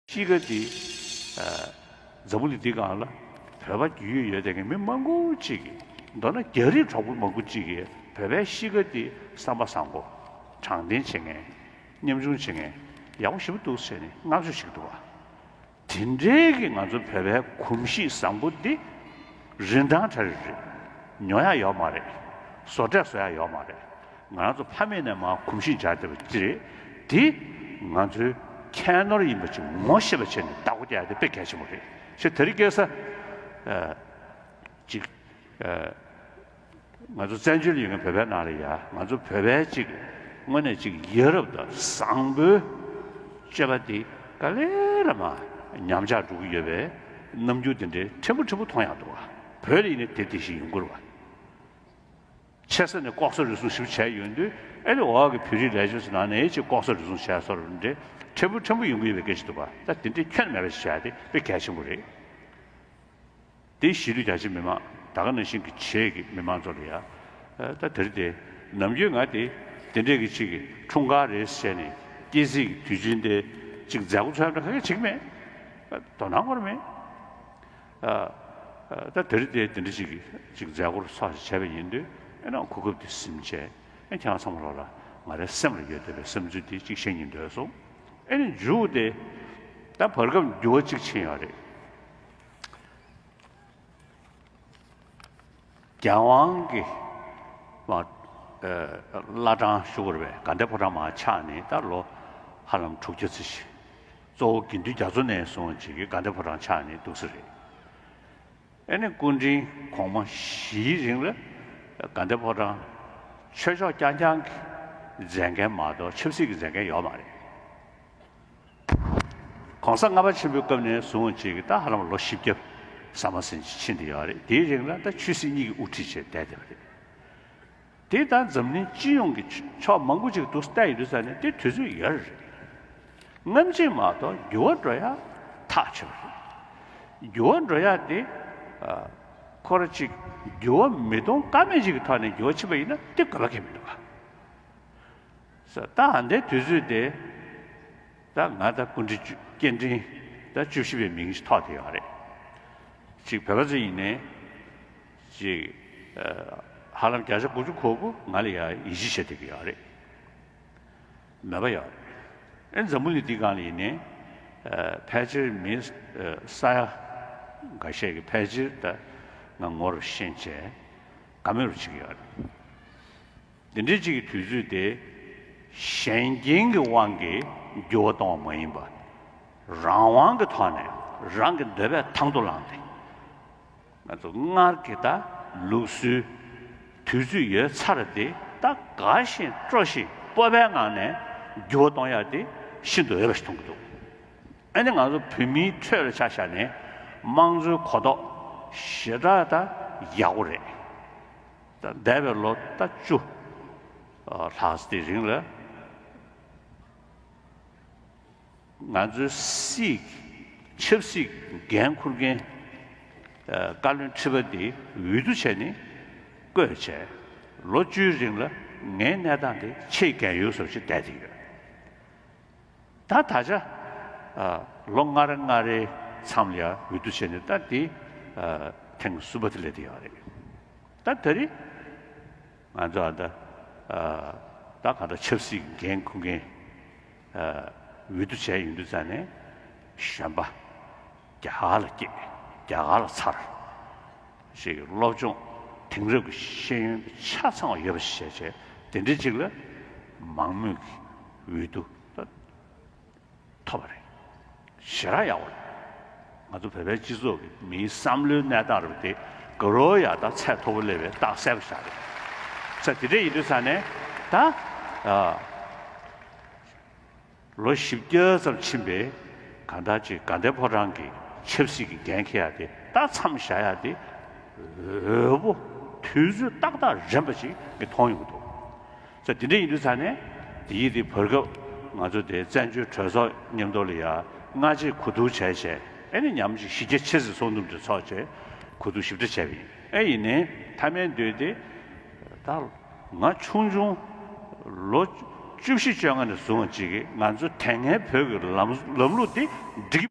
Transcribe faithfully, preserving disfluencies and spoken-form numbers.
གཤིས་ཀ་འདི། ཨ། འཛམ་བུ་གླིང་འདི་སྒང་ལ་བོད་པ་རྒྱུས་ཡོད་དེ་གི་མི་མང་པོ་ཅིག་གིས། མདོར་ན་རྒྱ་རིགས་གྲོགས་པོ་མང་པོ་ཅིག་གིས་བོད་པའི་གཤིས་ཀ་འདི་བསམ་པ་བཟང་པོ། དྲང་བདེན་བྱེད་མཁན། ཉམ་ཆུང་བྱེད་མཁན། ཡག་པོ་ཞེ་པོ་འདུག་ཟེར་ནས་བསྔགས་བརྗོད་བྱེད་ཀྱི་འདུག་བ། དེ་འདྲའི་གི་ང་ཚོ་བོད་པའི་གོམས་གཤིས་བཟང་པོ་འདི་རིན་ཐང་ཆ་རེ་རེད། ཉོ་ཡག་ཡོད་མ་རེད། བཟོ་གྲྭས་བཟོ་ཡག་ཡོད་མ་རེད། ང་ཚོ་ཕ་མེས་ནས་མར་གོམས་གཤིས་འཇགས་བསྡད་པ་ཅི་རེད། དེ་ང་ཚོའི་ཁྱད་ནོར་ཡིན་པ་ཅིག་ངོ་ཤེས་པ་བྱས་ནས་བདག་པོ་རྒྱག་ཡག་དེ་དཔེ་གལ་ཆེན་པོ་རེད། ཞེས་དེ་རིང་ཁ་སང་། ཨ། ཅིག་ཨ། ང་ཚོ་བཙན་བྱོལ་ཡོད་མཁན་བོད་པའི་ནང་ལ་ཡ། ང་ཚོ་བོད་པའི་ཅིག་དངོས་གནས་ཅིག་ཡ་རབས་དང་བཟང་པོའི་སྤྱོད་པ་འདི་ག་ལེ་ལ་མར་ཉམས་ཆག་འགྲོ་གི་ཡོད་པའི་རྣམ་འགྱུར་དེ་འདྲའི་ཕྲན་བུ་ཕྲན་བུ་མཐོང་ཡག་འདུག་བ། བོད་ལ་ཡིན་ན་དེ་དེ་བཞིན་ཡོང་གི་རེད་བ། ཆེ་ས་ནས་ལྐོག་ཟ་རུལ་སུངས་ཞིབ་བྱས་ཡོང་དུས། ཨ་ནི་འོག་གི་བོད་རིགས་ལས་བྱེད་ཚོ་ནང་ནས་ཅིག་ལྐོག་ཟ་རུལ་སུངས་བྱས་སོང་རེད། ཕྲན་བུ་ཕྲན་བུ་ཡོང་གི་ཡོད་པའི་སྐད་ཆ་འདུག་བ། ད་དེ་འདྲའི་ཁྱོན་མེད་པ་ཞིག་བྱས་ཏེ་དཔེ་གལ་ཆེན་པོ་རེད། དེ་གཞིས་ལུས་རྒྱ་ཆེ་མི་མང་། ད་ག་ནང་བཞིན་གྱི་བྱེས་ཀྱི་མི་མང་ཚོ་ལ་ཡ། ཨ། ད་དེ་རིང་དེ་ནམ་རྒྱུན་ང་དེ་དེ་འདྲས་ཀྱི་ཅིག་གི་འཁྲུངས་སྐར་རེད་ཟེར་ནས་སྐྱེས་རྩིས་ཀྱི་དུས་ཆེན་དེ་ཅིག་མཛད་སྒོ་འཚོགས་ཡག་འདྲ་ག་གེ་བྱེད་ཀྱི་མེད། ཨ། དོ་སྣང་སྐོར་མེད། ཨ། ཨ། ད་དེ་རིང་དེ་དེ་འདྲ་ཅིག་གི་ཅིག་མཛད་སྒོ་ཚོགས་ཤིག་བྱས་པ་ཡིན་དུས། ཨེ་ན་གོ་སྐབས་དེ་ཟིན་བྱས། ཨེ། ཁྱེད་རང་ཚང་མ་ལོག་ལ་ང་རའི་སེམས་ལ་ཡོད་བསྡད་པའི་བསམ་ཚུལ་དེ་ཅིག་བཤད་སྙིང་འདོད་སོང་། ཨེ་ནི་མཇུག་དེ་ད་བར་སྐབས་འགྱུར་བ་ཅིག་ཕྱིན་ཡོད་རེད། རྒྱལ་དབང་གི་མ། ཨ། བླ་བྲང་ཞུ་དགོས་རེད་པས། དགའ་ལྡན་ཕོ་བྲང་མར་ཆགས་ནས་ད་ལོ་ཧ་ལམ་དྲུག་བརྒྱ་ཙམ་ཞིག་གཙོ་བོ་དགེ་འདུན་རྒྱ་མཚོ་ནས་བཟུང་བྱས་ཀྱི་དགའ་ལྡན་ཕོ་བྲང་ཆགས་ནས་འདུག་ས་རེད། ཨེ་ནི་སྐུ་ཕྲེང་གོང་མ་བཞིའི་རིང་ལ་དགའ་ལྡན་ཕོ་བྲང་ཆོས་ཕྱོགས་རྐྱང་རྐྱང་གི་མཛད་འགན་མ་གཏོགས་ཆབ་སྲིད་ཀྱི་མཛད་འགན་ཡོད་མ་རེད། གོང་ས་ལྔ་པ་ཆེན་པོའི་སྐབས་ནས་བཟུང་བྱས་ཀྱི་ད་ཧ་ལམ་ལོ་བཞི་བརྒྱ་ཟ་མ་ཟིན་ཅིག་ཕྱིན་བསྡད་ཡོད་རེད། དེའི་རིང་ལ་ད་ཆོས་སྲིད་གཉིས་ཀྱིས་དབུ་ཁྲིད་བྱས་བསྡད་བསྡད་པ་རེད། དེ་ད་འཛམ་གླིང་སྤྱི་ཡོངས་ཀྱི་ཕྱོགས་མང་པོ་ཅིག་ཏུ་བལྟས་ཡོང་དུས་ཙ་ནས་དེ་དུས་ཚོད་ཡོལ་རེད། སྔ་ཕྱི་མ་གཏོགས་འགྱུར་བ་འགྲོ་ཡ་ཐག་ཆོད་པ་རེད། འགྱུར་བ་འགྲོ་ཡ་དེ། ཨ། ཁོ་རང་ཅིག་འགྱུར་བ་མི་གཏོང་ཀ་མེད་ཅིག་གི་ཐོག་ནས་འགྱུར་བ་ཕྱིན་པ་ཡིན་ན་དེ་དགོས་པ་གང་ཡང་མི་འདུག་ག་ས། ད་ཨ་འདའི་དུས་ཚོད་དེ། ད་ང་ད་སྐུ་ཕྲེང་བཅུ། སྐུ་ཕྲེང་ད་བཅུ་བཞི་པའི་མིང་ཞིག་ཐོགས་བསྡད་ཡོད་རེད། ཅིག་བོད་པ་ཚོ་ཡིན་ནའི་ཅིག་ཨ། ཧ་ལམ་བརྒྱ་ཆ་དགུ་བཅུ་གོ་དགུ་ང་ལ་ཡ་ཡིད་ཆེས་བྱེད་བསྡད་ཀྱི་ཡོད་རེད། མོས་པ་ཡོད་རེད། ཨེ། འཛམ་བུ་གླིང་འདིའི་སྒང་ལ་ཡིན་ནའི། ཨ། ཕལ་ཆེར་མི། ཨ། ས་ཡ་འགའ་ཤས་ཀྱིས་ཕལ་ཆེར་ད་ང་ངོ་རུ་ཤེས་བྱས་དགའ་མོས་རུ་བྱེད་ཀྱི་ཡོད་རེད། འདི་འདྲའི་ཅིག་གི་དུས་ཚོད་དེ་གཞན་རྐྱེན་གྱི་དབང་གིས་འགྱུར་བ་གཏོང་བ་མ་ཡིན་པ། རང་དབང་གི་ཐོག་ནས་རང་གི་འདོད་པས་དང་དུ་བླངས་ཏེ། ང་ཚོ་སྔར་གྱི་ད་ལུགས་སྲོལ་དུས་ཚོད་ཡོལ་ཚར་དེ་ད་དགའ་བཞིན་སྤྲོ་བཞིན་སྤོབས་པའི་ངང་ནས་འགྱུར་བ་གཏོང་ཡག་དེ་ཤིན་ཏུ་འོས་པ་ཞིག་མཐོང་གི་འདུག་ཨ་ནི་ང་ཚོ་བོད་མིའི་ཁྲོད་ལ་ཆ་བཞག་ནས་དམངས་གཙོའི་གོ་རྟོགས་ཞེ་དྲག་ད་ཡག་པོ་རེད། ད་འདས་པའི་ལོ་ད་བཅུ་ལྷག་ཙམ་དེའི་རིང་ལ་ང་ཚོའི་སྲིད་ཀྱི་ཆབ་སྲིད་ཀྱི་འགན་འཁུར་མཁན་བཀའ་བློན་ཁྲི་པ་འདི་འོས་བསྡུ་བྱས་ནས་བསྐོས་བྱས། ལོ་བཅུའི་རིང་ལ་ངའི་གནས་སྟངས་དེ་ཆེས་རྒན་ཡོལ་བཟོ་ཞིག་བསྡད་དེ་ཡོད། ད་ད་ཆ་ཨ། ལོ་ལྔ་རེ་ལྔ་རེའི་མཚམས་ལ་ཡ་འོས་བསྡུ་བྱས་ནས་ད་འདི་ཨ། ཐེངས་གསུམ་པ་དེ་སླེབས་བསྡད་ཡོད་རེད། ད་ད་རེས་ང་ཚོ་ཨ། ད་ཨ། ད་གང་ལྟར་ཆབ་སྲིད་ཀྱི་འགན་འཁུར་མཁན་ཨ། འོས་བསྡུ་བྱས་ཡོང་དུས་ཙ་ནས་གཞོན་པ་རྒྱ་གར་ལ་སྐྱེས། རྒྱ་གར་ལ་འཚར། ཞིག་སློབ་སྦྱོང་དེང་རབས་ཀྱི་ཤེས་ཡོན་ཆ་ཚང་བ་ཡོད་པ་ཞིག་བྱས་བྱས་དེ་འདྲའི་ཅིག་ལ་མང་མོས་ཀྱི་འོས་བསྡུ་ཐོབ་པ་རེད། ཞེ་དྲག་ཡག་པོ་རེད། ང་ཚོ་བོད་པའི་སྤྱི་ཚོགས་ཀྱི་མིའི་བསམ་བློའི་གནས་སྟངས་རེད་པ། དེ་དགའ་རབ་ཡག་དང་ཚད་མཐོ་པོ་སླེབས་པའི་རྟགས་གསལ་པོ་ཞིག་རེད། ས་དེ་འདྲ་ཡིན་དུས་ཙ་ནས་ད་ཨ། ལོ་བཞི་བརྒྱ་ཙམ་ཕྱིན་པའི་གང་ལྟར་ཅིག་དགའ་ལྡན་ཕོ་བྲང་གི་ཆབ་སྲིད་ཀྱི་འགན་འཁྱེར་ཡག་དེ་ད་མཚམས་བཞག་ཡག་དེ་འོས་པོ་དུས་ཚོད་ཏག་ཏག་རན་པ་ཞིག་ངས་མཐོང་ཡོང་གི་འདུག་ས་དེ་འདྲ་ཡིན་དུས་ཙ་ནས་དེ་ཡིན་དེ་བར་སྐབས་ང་ཚོ་དེ་བཙན་བྱོལ་གྲོས་ཚོགས་མཉམ་དུ་ལ་ཡ་སྔ་རྗེས་གོ་བསྡུར་བྱས་བྱས་ཨེ་ནི་ཉམས་ཅིག་གཞི་རྒྱ་ཆེ་ཙམ་ཚོགས་འདུ་འདྲ་ཚོགས་བྱས་གོ་བསྡུར་ཞིབ་ཕྲ་བྱས་པ་ཡིན། ཨེ་ཡིན་ནའི་མཐའ་མའི་མདུན་དེ་ད་ང་ཆུང་ཆུང་ལོ་ བཅུ་བཞི་བཅོ་ལྔ་ནས་བཟུང་བ་ཅིག་གིས་ང་ཚོ་དེ་སྔའི་བོད་ཀྱི་ལམ་ལམ་ལུགས་འདི་འགྲིག